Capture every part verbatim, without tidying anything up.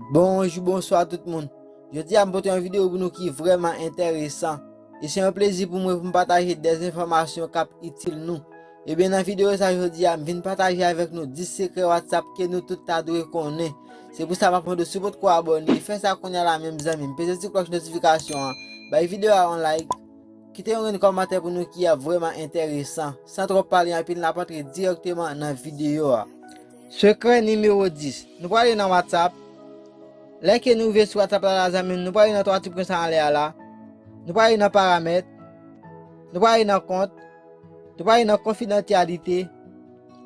Bonjou, bonswa tout moun. Jodi a m pote yon videyo pou nou ki vrèman enteresan. E se yon plezi pou mwen pou m pataje dèz enfòmasyon k ap itil nou. Ebyen nan videyo sa jodi a, m vin pataje avèk nou dis sekrè WhatsApp ke nou tout ta dwe konnen. Se pou sa m ap mande w si w potko abòne, fè sa kounye a la menm zanmi m. Peze ti klòch notifikasyon an, bay videyo a yon like, kite yon grenn kòmantè pou nou ki ap vrèman enteresan. San twòp pale anpil, n ap antre dirèkteman nan videyo a. Sekrè nimewo dis. Nou prale nan WhatsApp. Lè ke nou rive sou WhatsApp la, la zanmi m, nou prale nan twa ti pwen sa anlè a la. Nou prale nan paramèt. Nou prale nan kont. Nou prale nan konfidansyalite.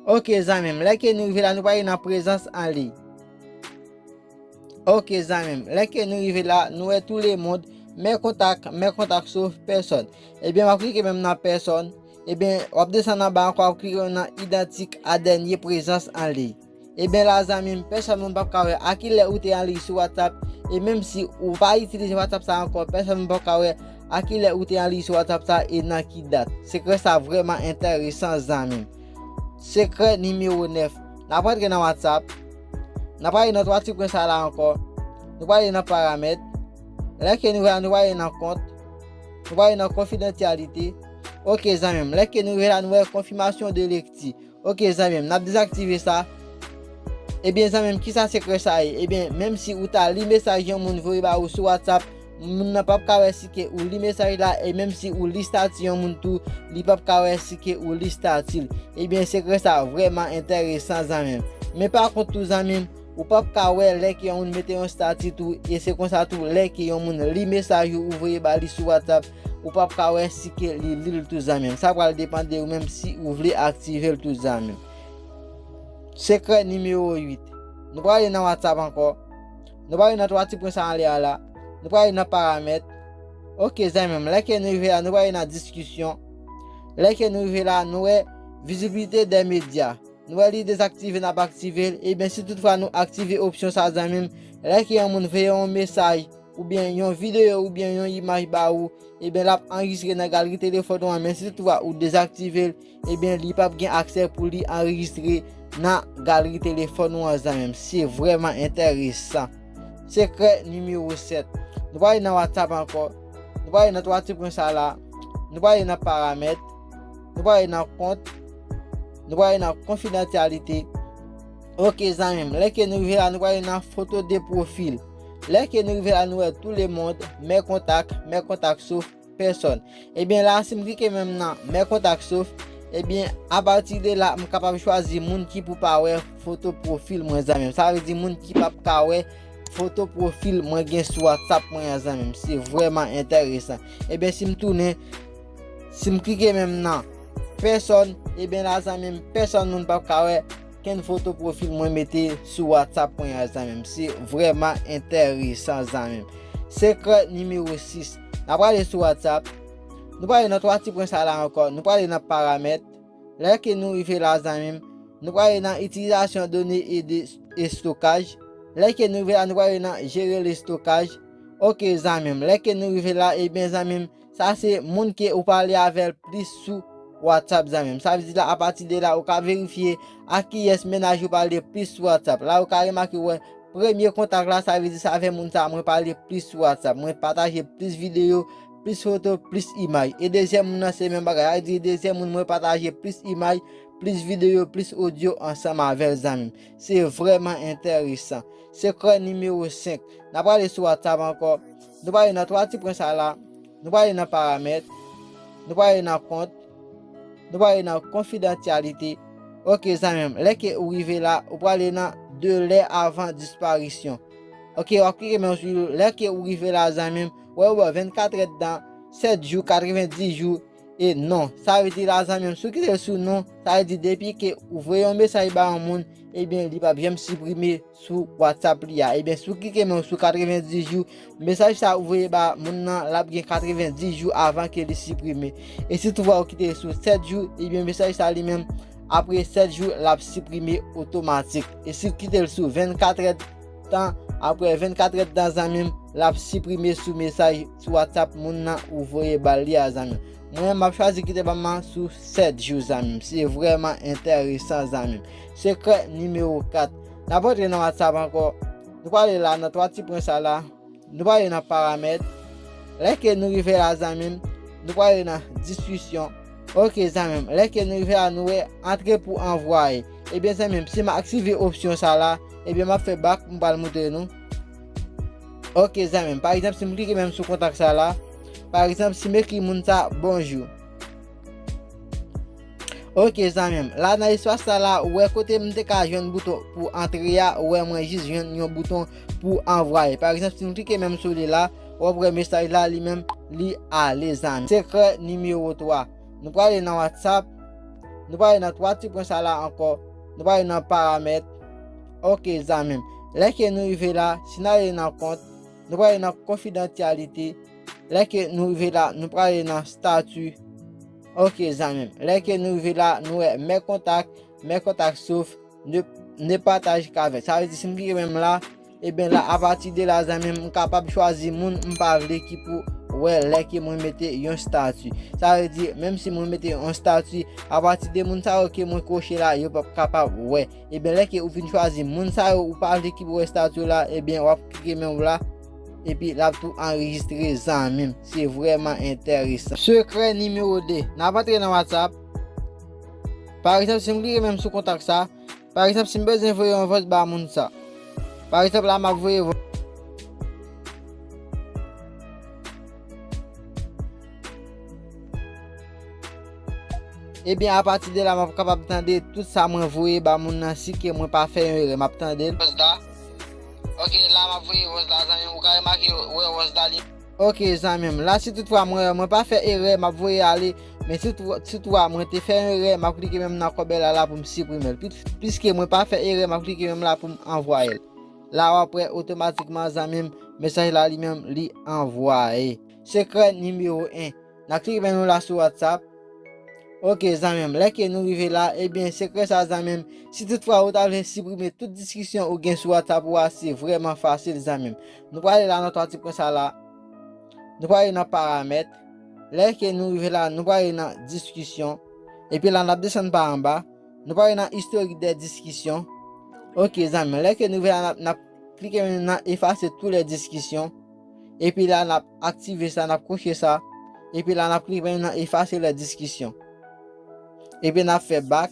Oke zanmi m, lè ke nou rive la, nou prale nan prezans an liy. Oke zanmi m, lè ke nou rive la, nou wè tou le mond, men kontak, men kontak sof pèsòn. Ebyen, w ap klike menm nan pèsòn. Ebyen, w ap desann anba ankò, w ap klike nan idantik a dènye prezans an liy. Ebyen, la zanmi m, pèsòn moun p ap ka wè a kilè ou te an liy sou WhatsApp. E menm si ou pa itilize WhatsApp sa ankò, pèsòn moun p ap ka wè a kilè ou te an liy sou WhatsApp sa e nan ki dat. Sekrè sa vrèman enteresan, zanmi m. Sekrè nimewo nèf. N ap rantre nan WhatsApp. N ap prale nan twa ti pwen sa la ankò. Nou prale nan paramèt. Lè ke nou wè la, nou prale nan kont. Nou prale nan konfidansyalite. Oke, zanmi m. Lè ke nou rive la, nou wè konfimasyon de lekti. Oke, zanmi m. N ap dezaktive sa. Ebyen, zanmi m, kisa sekrè sa ye? Ebyen, menm si ou ta li mesaj yon moun voye ba ou sou WhatsApp, moun nan p ap ka wè si ke ou li mesaj la, e menm si ou li stati yon moun tou, li p ap ka wè si ke ou li stati l. Ebyen, sekrè sa vrèman enteresan, zanmi m. Men pa kont tou, zanmi m, ou p ap ka wè lè ke yon moun mete yon stati tou, e se konsa tou, lè ke yon moun li mesaj ou, ou voye ba li sou WhatsApp, ou p ap ka wè si ke li li l tou, zanmi m. Sa pral depann de ou menm si ou vle aktive l tou, zanmi m. Sekrè nimewo uit. Nou prale nan WhatsApp ankò. Nou prale nan twa ti pwen sa anlè a la. Nou prale nan paramèt. Oke, zanmi m, lè ke nou rive la, nou prale nan diskisyon. Lè ke nou rive la, nou wè vizibilite dè medya. Nou wè li dezaktive, n ap aktive l. Ebyen, si toutfwa nou aktive opsyon sa, zanmi m, lè ke yon moun voye yon mesaj, oubyen yon videyo, oubyen yon imaj ba ou, ebyen, l ap anrejistre nan galri telefòn ou an, men si toutfwa ou dezaktive l, ebyen, li p ap gen aksè pou li anrejistre nan galri telefòn ou an, zanmi m. Se vrèman enteresan. Sekrè nimewo sèt. Nou prale nan WhatsApp ankò. Nou prale nan twa ti pwen sa la. Nou prale nan paramèt. Nou prale nan kont. Nou prale nan konfidansyalite. Oke, zanmi m. Lè ke nou rive la, nou prale nan foto de pwofil. Lè ke nou rive la, nou wè tou le mond, men kontak, men kontak sof pèsòn. Ebyen, la, si m klike menm nan men kontak sof, ebyen, apati de la, m kapab chwazi moun ki pou pa wè foto pwofil mwen, zanmi m. Sa vle di moun ki p ap ka wè foto pwofil mwen gen sou WhatsApp mwen an, zanmi m. Se vrèman enteresan. Ebyen, si m tounen, si m klike menm nan pèsòn, ebyen, la, zanmi m, pèsòn moun p ap ka wè kenn foto pwofil mwen mete sou WhatsApp mwen an, zanmi m. Se vrèman enteresan, zanmi m. Sekrè nimewo sis. N ap prale sou WhatsApp. Nou prale nan twa ti pwen sa la ankò. Nou prale nan paramèt. Lè ke nou rive la, zanmi m, nou prale nan itilizasyon done e de estokaj. Lè ke nou rive la, nou prale nan jere lestokaj. Oke, zanmi m. Lè ke nou rive la, ebyen, zanmi m, sa se moun ke ou pale avè l plis sou WhatsApp, zanmi m. Sa vle di la, apati de la, ou ka verifye a kiyès mennaj ou pale plis sou WhatsApp. La, ou ka remake, ou wè, premye kontak la, sa vle di se avè moun sa mwen pale plis sou WhatsApp. Mwen pataje plis videyo, plis foto, plis imaj. E dezyèm moun nan, se menm bagay. Sa vle di dezyèm moun mwen pataje plis imaj, plis videyo, plis odyo ansanm avè l, zanmi m. Se vrèman enteresan. Sekrè nimewo senk. N ap prale sou WhatsApp ankò. Nou prale nan twa ti pwen sa la. Nou prale nan paramèt. Nou prale nan kont. Nou prale nan konfidansyalite. Oke, zanmi m. Lè ke ou rive la, ou prale nan de lè avan disparisyon. Oke, w ap klike menm sou li. Lè ke ou rive la, zanmi m, wè ou ba w vennkat èdtan, sèt jou, katrevenndis jou, e non. Sa vle di la, zanmi m, si w kite l sou non, sa vle di depi ke ou voye yon mesaj ba yon moun, ebyen, li p ap janm siprime sou WhatsApp li a. Ebyen, si w klike menm sou katrevenndis jou, mesaj sa ou voye ba moun nan, l ap gen katrevenndis jou avan ke li siprime. E si toutfwa ou kite l sou sèt jou, ebyen, mesaj sa li menm, apre sèt jou, l ap siprime otomatik. E si w kite l sou vennkat èdtan, apre vennkat èdtan, zanmi m, l ap siprime sou mesaj sou WhatsApp moun nan ou voye ba l li a, zanmi m. Mwen, m ap chwazi kite pa m nan sou sèt jou, zanmi m. Se vrèman enteresan, zanmi m. Sekrè nimewo kat. N ap rantre nan WhatsApp ankò. Nou prale la nan twa ti pwen sa la. Nou prale nan paramèt. Lè ke nou rive la, zanmi m, nou prale nan diskisyon. Ok, zanmi m, lè ke nou rive la, nou wè antre pou anvwaye. Ebyen, zanmi m, si m aktive opsyon sa la, ebyen, m ap fè bak, m pral montre nou. Ok, zanmi m, pa egzanp, si m klike menm sou kontak sa la, pa egzanp, si m ekri moun sa bonjou. Ok, zanmi m, la nan espas sa la, ou wè kote m te ka jwenn bouton pou antre a, ou wè mwen jis jwenn yon bouton pou anvwaye. Pa egzanp, si m klike menm sou li la, w ap wè mesaj la, li menm, li ale, zanmi m. Sekrè nimewo twa. Nou prale nan WhatsApp. Nou prale nan twa ti pwen sa la ankò. Nou prale nan paramèt. Ok, zanmi m. Lè ke nou rive la, si n ale nan kont, nou prale nan konfidansyalite. Lè ke nou rive la, nou prale nan stati. Ok, zanmi m. Lè ke nou rive la, nou wè mes contacts, mes contacts sauf, ne, ne partage qu'avec. Sa vle di, si m klike menm la, ebyen la, apati de la, zanmi m, m kapab chwazi moun m pa vle ki pou wè lè ke mwen mete yon stati. Sa vle di, menm si mwen mete yon stati, apati de moun sa yo ke mwen koche la, yo p ap kapab wè. Ebyen, lè ke ou fin chwazi moun sa yo ou pa vle ki pou wè stati w la, ebyen, w ap klike menm w la, epi l ap tou anrejistre, zanmi m. Se vrèman enteresan. Sekrè nimewo de. N ap antre nan WhatsApp. Pa egzanp, si m klike menm sou kontak sa, pa egzanp, si m bezwen voye yon vòs ba moun sa. Pa egzanp, la m ap voye vòs. Ebyen, apati de la, m ap kapab tande tout sa mwen voye ba moun nan, si ke mwen pa fè yon erè, m ap tande l. Vòs la. Ok, la, m ap voye vòs la, zanmi m. Ou ka remake, wè vòs la, li. Ok, zanmi m. La, si toutfwa mwen, mwen pa fè erè, m ap voye ale. Men si toutfwa, si toutfwa mwen te fè yon erè, m ap klike menm nan kòbèy la, la pou m siprime l. Plis-, pliske mwen pa fè erè, m ap klike menm la pou m anvwaye l. La, w ap wè otomatikman, zanmi m, mesaj la, li menm, li anvwaye. Sekrè nimewo en. N ap klike menm nou la sou WhatsApp. Ok, zanmi m, lè ke nou rive la, ebyen, sekrè sa, zanmi m, si toutfwa ou ta vle siprime tout diskisyon ou gen sou WhatsApp ou a, se vrèman fasil, zanmi m. Nou prale la nan twa ti pwen sa la. Nou prale nan paramèt. Lè ke nou rive la, nou prale nan diskisyon. Epi la, n ap desann pa anba. Nou prale nan istorik de diskisyon. Ok, zanmi m, lè ke nou rive la, n ap, n ap klike nan efase tou lè diskisyon. Epi la, n ap aktive sa, n ap koche sa. Epi la, n ap klike nan efase lè diskisyon. Epi n ap fè bak.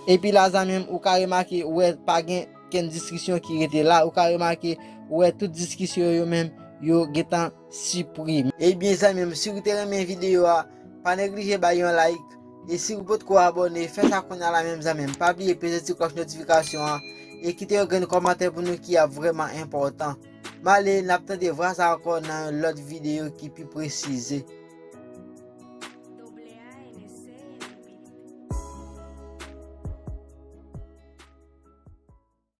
Epi la, zanmi m, ou ka remake, ou wè pa gen kenn diskisyon ki rete la. Ou ka remake, ou wè tout diskisyon yo menm, yo gentan siprime. Ebyen, zanmi m, si w te renmen videyo a, pa neglije bay yon like. E si w potko abòne, fè sa kounye a la menm, zanmi m. Pa bliye peze ti klòch notifikasyon an e kite yon grenn kòmantè pou nou ki ap vrèman enpòtan. M ale, n ap tande vwa sa ankò nan yon lòt videyo ki pi presize.